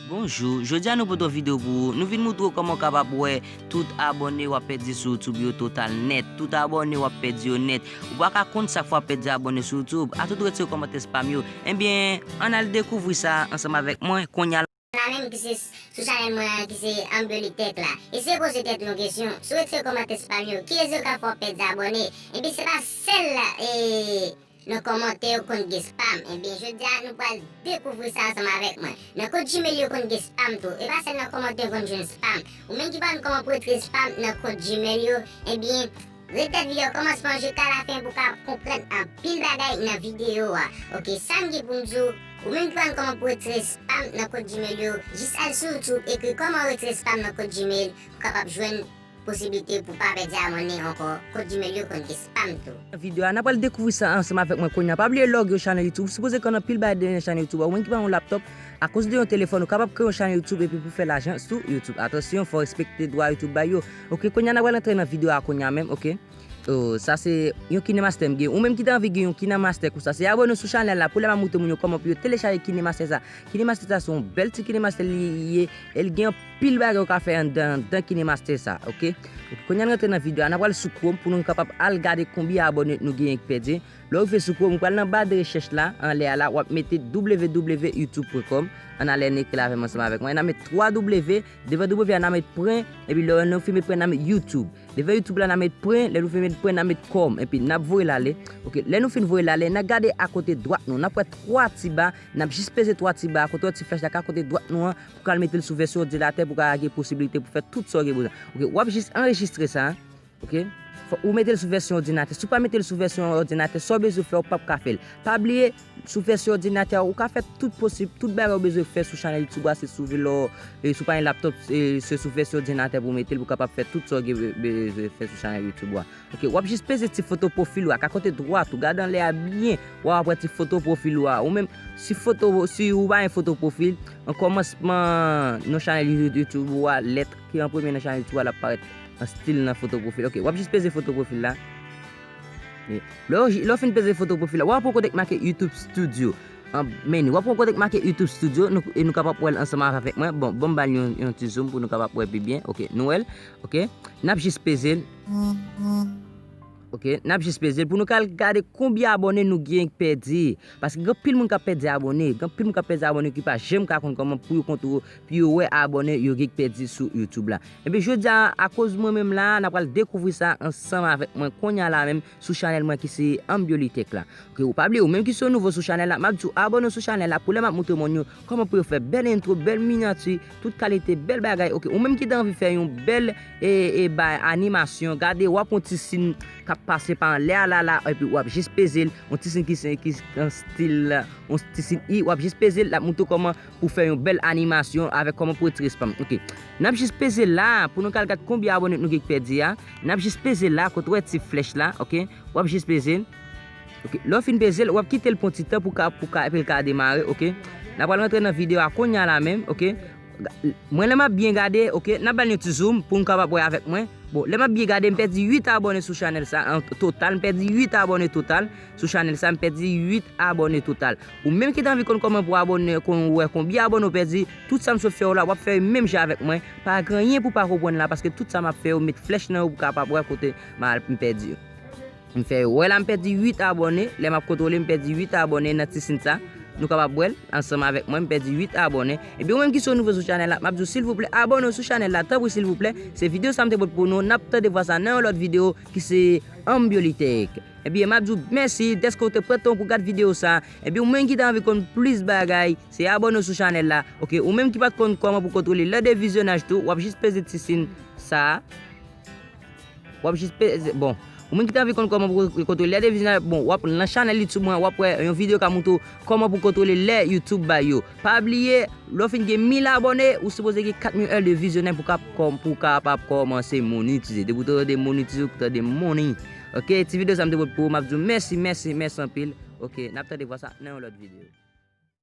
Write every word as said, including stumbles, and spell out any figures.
Bonjou, jodi a nou pote yon videyo pou ou. Nou vin moutre w kòman w kapab wè tout abòne w ap pèdi sou YouTube yo total nèt. Tout abòne w ap pèdi yo nèt. Ou pa ka konn chak fwa w ap pèdi abòne sou YouTube. Atout retire kòmantè spam yo. Ebyen, ann al dekouvri sa ansanm avèk mwen kounye a la. La menm ki se sou chanèl mwen an, ki se Ambiolitech la. Eseye poze tèt ou yon kesyon. Si w retire kòmantè spam yo, kilès yo ka fè w pèdi abòne? Ebyen, se pa sèl, e, nan kòmantè yo konn gen spam. Ebyen, jodi a, nou pral dekouvri sa ansanm avèk mwen. Nan kont Gmail yo konn gen spam tou. E pa sèl nan kòmantè yo konn jwenn spam. Ou menm ki pa konn kòman pou retire spam nan kont Gmail yo, ebyen, ret tèt videyo kòmansman jiska lafen pou w ka konprann anpil bagay nan videyo a. Oke, sa m gen pou m di w, ou menm ki pa konn kòman pou retire spam nan kont Gmail yo, jis al sou YouTube, ekri kòman retire spam nan kont Gmail, ou kapab jwenn posiblite pou pa pèdi abòne ankò. Kont Gmail yo konn gen spam tou. Videyo a, n ap pral dekouvri sa ansanm avèk mwen kounye a. Pa bliye lòg yo chanèl YouTube. Sipoze konn anpil bagay de chanèl YouTube. Ou menm ki pa yon laptop, akoz de yon telefòn, ou kapab kreye yon chanèl YouTube epi pou fè lajan sou YouTube. Atansyon, fò w respekte dwa YouTube bay yo. Oke, kounye a, n ap pral antre nan videyo a kounye a menm, oke? Oh, sa se yon KineMaster m gen. Ou menm ki ta anvi gen yon KineMaster konsa, se abòne sou chanèl la pou lè m ap moutre moun yo kòman pou yo telechaje KineMaster sa. KineMaster sa se yon bèl ti KineMaster li ye. E l gen anpil bagay ou ka fè anndan, anndan KineMaster sa, oke? Kounye a n rantre nan videyo a, n ap pral sou Chrome pou nou kapab al gade konbyen abòne nou genyen k pèdi. Lè w rive sou Chrome, ou pral nan ba de rechèch la, anlè a la, w ap mete w w w youtube pwen kòm. Ann ale n ekri l avè m ansanm avèk mwen. N a met twa W, devan W a n a met pwen, epi lè nou fin met pwen, n a met YouTube. Devan YouTube la, n a met pwen, lè nou fin met pwen, n a met kòm, epi n ap voye l ale. Oke, lè nou fin voye l ale, n a gade akote dwat nou, n ap wè twa ti ba, n ap jis peze twa ti ba, kote w wè ti flèch la, k akote dwat nou an, pou ka al mete l sou vèsyon òdinatè, pou ka gen posiblite pou fè tout sa w gen bezwen. Oke, w ap jis anrejistre sa, oke? Fò ou mete l sou vèsyon òdinatè. Si w pa mete l sou vèsyon òdinatè, sa w bezwen fè, w p ap ka fè l. Pa bliye, sou vèsyon òdinatè, ou ka fè tout posib, tout bagay ou bezwen fè sou chanèl YouTube ou a, se sou velo, e si w pa gen laptop, e se sou vèsyon òdinatè pou w mete l, pou w kapab fè tout sa w gen be-, bezwen fè sou chanèl YouTube ou a. Oke, w ap jis peze ti foto pwofil ou a, k akote dwat ou, gade anlè a byen, w ap wè ti foto pwofil ou a. Ou menm, si foto, si ou pa gen foto pwofil, an kòmansman nan chanèl You-, YouTube ou a, lèt ki an premye nan chanèl YouTube ou a, l ap parèt an stil nan foto pwofil. Oke, w ap jis peze foto pwofil la. E lè w, lè w fin peze foto pwofil la, w ap wè yon kote k make YouTube Studio. An, men, w ap wè yon kote k make YouTube Studio, nou, e nou kapab wè l ansanm avèk mwen. Bon, bon, m ba l yon, yon ti zoom pou nou kapab wè pi byen. Oke, nou wè l. Oke, n ap jis peze l. Oke, n ap jis peze l pou nou ka al gade konbyen abòne nou gen k pèdi. Paske gen anpil moun k ap pèdi abòne, gen anpil moun k ap pèdi abòne ki pa janm ka konn kòman pou yo kontwo-, pou yo wè abòne yo gen k pèdi sou YouTube la. Ebyen, jodi a, akoz mwen menm la, n ap pral dekouvri sa ansanm avèk mwen kounye a la menm sou chanèl mwen ki se Ambiolitech la. Oke, ou pa bliye, ou menm ki se nouvo sou chanèl la, m ap di w abòne sou chanèl la pou lè m ap moutre moun yo kòman pou yo fè bèl entwo, bèl minyati, tout kalite bèl bagay. Oke, ou menm ki ta anvi fè yon bèl, e, e, bay animasyon, gade, w ap wè yon ti siy k ap pase pa anlè a la, la, epi w ap jis peze l, yon ti siy ki se, ki an stil, yon ti siy i, w ap jis peze l, l ap moutre w kòman pou fè yon bèl animasyon avèk kòman pou retire spam. Oke. N ap jis peze la pou nou ka al gade konbyen abòne nou gen k pèdi a. N ap jis peze la, kote w wè ti flèch la, oke? W ap jis peze l. Oke. Lè w fin peze l, w ap kite l pou yon ti tan pou ka, pou ka, pou l ka demare, oke? N ap pral rantre nan videyo a kounye a la menm, oke? Mwen, lè m ap byen gade, oke, n ap ba l yon ti zoom pou nou kapab wè avèk mwen. Bon, lè m ap byen gade, m pèdi uit abòne sou chanèl sa, an total, m pèdi uit abòne total sou chanèl sa, m pèdi uit abòne total. Ou menm ki ta anvi konn kòman pou abòne, konn wè konbyen abòne w pèdi, tout sa m sot fè w la, w ap fè yo menm jan avèk mwen. Pa gen anyen pou w pa konprann la, paske tout sa m ap fè yo, met flèch nan yo pou w kapab wè kote m al, m pèdi yo. M fè yo. Wè la, m pèdi uit abòne. Lè m ap kontwole, m pèdi uit abòne nan ti siy sa. Nou kapab wè l ansanm avèk mwen, m pèdi uit abòne. Ebyen, ou menm ki se nouvo sou chanèl la, m ap di w, silvouplè, abòne w sou chanèl la, tanpri, silvouplè. Se videyo sa m te pote pou nou. N ap tande vwa sa nan yon lòt videyo ki se Ambiolitech. Ebyen, m ap di w mèsi dèske w te pran tan w pou gade videyo sa. Ebyen, ou menm ki ta anvi konn plis bagay, se abòne w sou chanèl la. Oke, ou menm ki pa t konn kòman pou kontwole lè de vizyonaj tou, w ap jis peze ti siy sa a. W ap jis peze, bon. Ou menm ki ta anvi konn kòman pou kontwole lè de vizyonaj, bon, w ap nan chanèl YouTube mwen, w ap wè yon videyo k ap moutre w kòman pou kontwole lè YouTube bay yo. Pa bliye, lè w fin gen mil abòne, ou sipoze gen kat mil è de vizyonaj pou ka, kòm, pou w kapab kòmanse monetize. Depi w tande monetize, ou tande money. Oke, ti videyo sa m te pote pou ou, m ap di w mèsi, mèsi, mèsi anpil. Oke, n ap tande vwa sa nan yon lòt videyo.